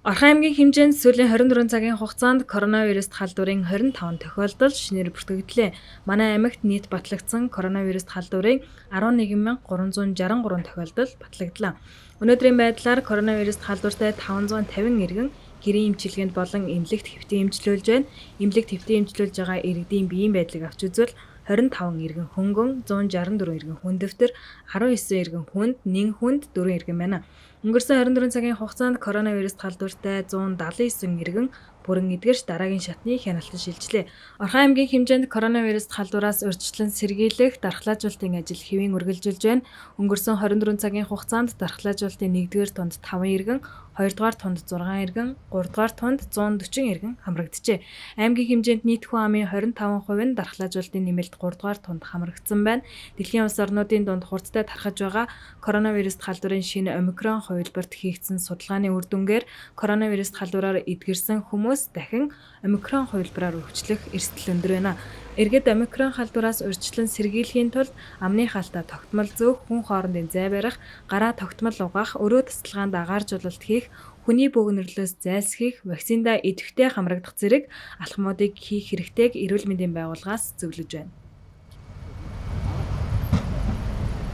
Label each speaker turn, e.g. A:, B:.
A: Орхон аймгийн хэмжээнд сүүлийн 24 цагийн хугацаанд коронавируст халдварын 25 тохиолдол шинээр бүртгэгдлээ. Манай аймагт нийт батлагдсан коронавируст халдварын 11,363 тохиолдол батлагдлаа. Өнөөдрийн байдлаар коронавируст халдвартай 550 иргэн гэрийн эмчилгээнд болон эмнэлэгт хэвтэн эмчлүүлж байна. Эмнэлэгт хэвтэн эмчлүүлж байгаа иргэдийн биеийн байдлыг авч үзвэл 25 иргэн хөнгөн, 164 иргэн хүндөвтөр, 19 иргэн хүнд, 1 хүнд, 4 иргэн байна. Өнгөрсөн 24 цагийн хугацаанд коронавируст халдвартай 179 иргэн бүрэн эдгэрч дараагийн шатны хяналтанд шилжлээ. Орхон аймгийн хэмжээнд коронавируст халдвараас урьдчилан сэргийлэх дархлаажуулалтын ажил хэвийн үргэлжилж байна. Өнгөрсөн 24 цагийн хугацаанд дархлаажуулалтын 1-р тунд 5 иргэн, 2-р тунд 6 иргэн, 3-р тунд 140 иргэн хамрагджээ. Аймгийн хэмжээнд нийт хүн амын 25% нь дархлаажуулалтын нэмэлт 3-р тунд хамрагдсан байна. Дэлхийн улс орнуудын дунд хурдтай тархаж байгаа коронавируст халдварын шинэ омикрон хувилбарт хийгдсэн судалгааны үр дүнгээр коронавируст халдвараар эдгэрсэн хүмүүс дахин омикрон хувилбараар өвчлөх эрсдэл өндөр байна. Иргэд омикрон халдвараас урьдчилан сэргийлэхийн тулд амны хаалтаа тогтмол зөөх, хүн хоорондын зай барих, гараа тогтмол угаах, өрөө тасалгаанд агааржуулалт хийх, хүний бөөгнөрлөөс зайлсхийх, вакциндаа идэвхтэй хамрагдах зэрэг алхмуудыг хийх хэрэгтэйг эрүүл мэндийн байгууллагаас зөвлөж байна.